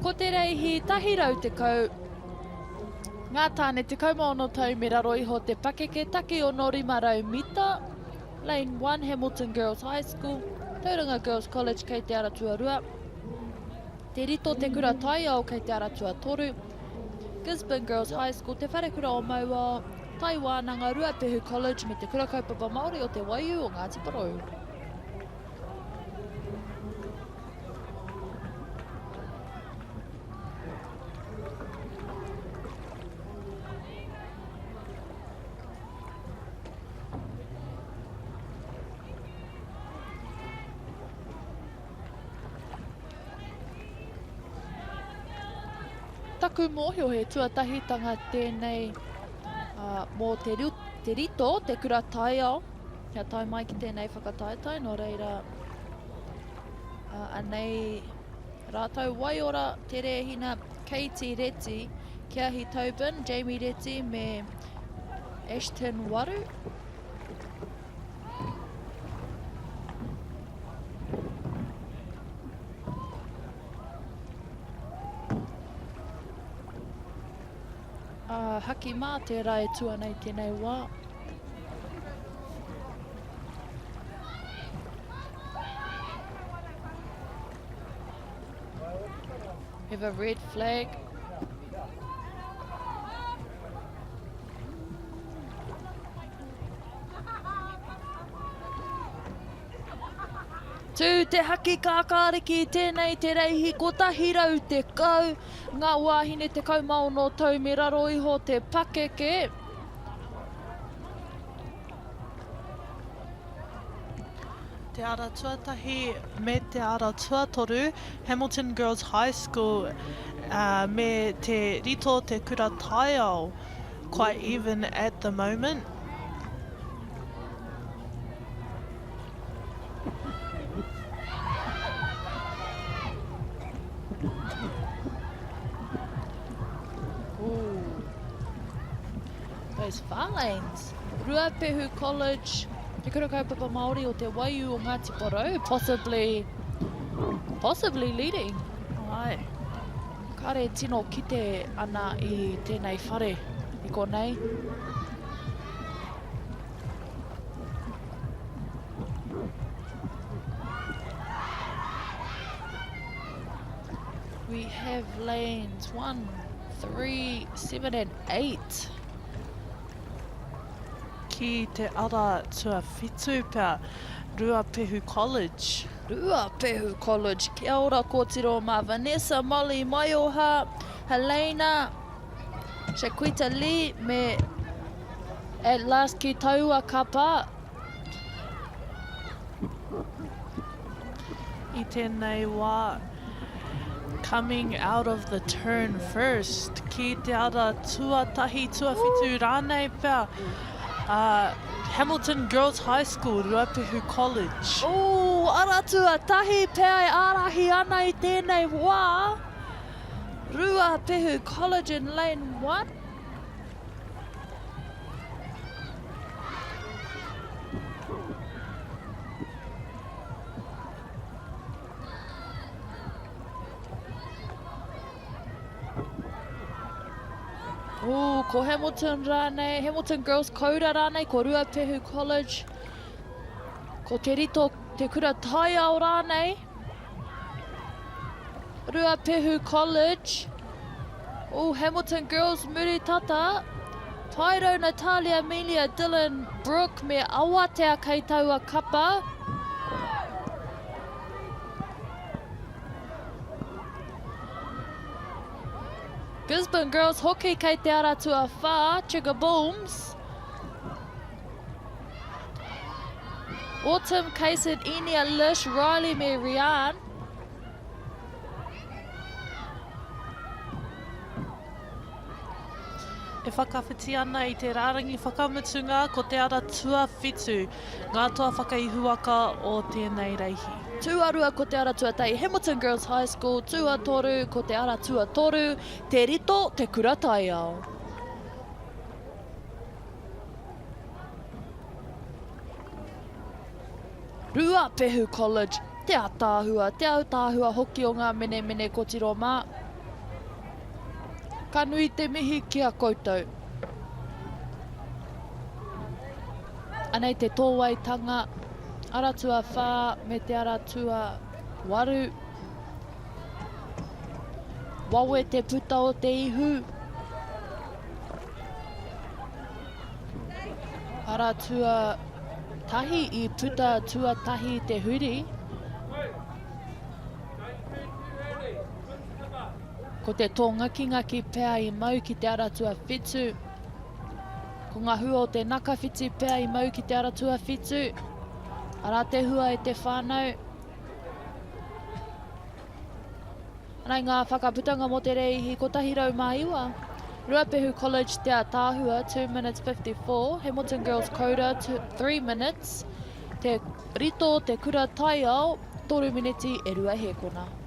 Ko te reihi 110, ngā tāne 16 tau me raro iho te pakeke taki ono 500 mita, Lane 1 Hamilton Girls High School, Tauranga Girls College kei te ara tuarua, Te Rito Te Kura Taiao kei te ara tuatoru, Gisborne Girls High School, Te Wharekura o Mauao, Tai Wānanga, Ruapehu College me Te Kura Kaupapa Māori o Te Waiū o Ngāti Porou. Taku mōhio he tuatahitanga tēnei uh, mō te, te rito, te kura taiao, kia tae mai ki tēnei whakataetae, nō reira uh, anei rātou Waiora, Te Rēhina, Katie Reti, Keahi Tobin, Jamie Reti me Ashton Waru. A Haki mā tērā e tū ana i tēnei wā. Have a red flag. Tū te haki kākāriki tēnei te reihi 110, ngā wāhine 16 tau me raro iho te pakeke. Te ara tuatahi me te ara tuatoru, Hamilton Girls High School me Te Rito Te Kura Taiao. Quite even at the moment. Ooh. Those far lanes. Ruapehu College, Te Kura Kaupapa Māori o Te Waiū o Ngāti Porou, possibly, possibly leading. Ai. Kāre tino kite ana i tēnei whare i konei. We have lanes 1, 3, 7 and 8. Ki te ara tuawhitu pea, Ruapehu College. Ruapehu College. Kia ora kōtiro mā Vanessa, Molly, Maioha, Helena, Shaquita Lee me at last ki taua kapa. I tēnei wā, coming out of the turn first, ki te ara tuatahi, tuawhitu rānei pea, uh, Hamilton Girls High School, Ruapehu College. Ooh, ara tuatahi pea e ārahi ana i tēnei wā. Ruapehu College in lane 1. Ooh, ko Hamilton rānei, Hamilton Girls Koura rānei, ko Ruapehu College, ko Te Rito Te Kura Taiao rānei. Ruapehu College. Ooh, Hamilton Girls muri tata. Tairau, Natalia, Amelia, Dylan, Brooke me Awatea kei taua kapa. Gisborne Girls hoki kei te ara tuawhā, Chigga Booms. Autumn, Kason, Inia, Lish, Riley me Rian. E whakawhiti ana i te rārangi whakamutunga ko te ara tuawhitu, ngā toa whakaihuwaka o tēnei reihi. Tuarua ko te ara tuatahi Hamilton Girls High School, tuatoru ko te ara tuatoru Te Rito Te Kura Taiao. Ruapehu College. Te ataahua, te autaahua hoki o ngā menemene kotiro mā. Ka nui te mihi ki a koutou. Anei te tōwaitanga, ara tuawhā me te ara tuawaru. Wawe te puta o te ihu. Ara tuatahi i puta tuatahi te huri. Ko te tōngakingaki pea i mau ki te ara tuawhitu. Ko ngā hua o te nakawhiti pea i mau ki te ara tuawhitu. Arā te hua e te whānau. Anei ngā whakaputanga mō te rēihi 109. Ruapehu College Te Ataahua 2 minutes 54, Hamilton Girls Koura 3 minutes, Te Rito Te Kura Taiao 3 mineti e rua hēkona.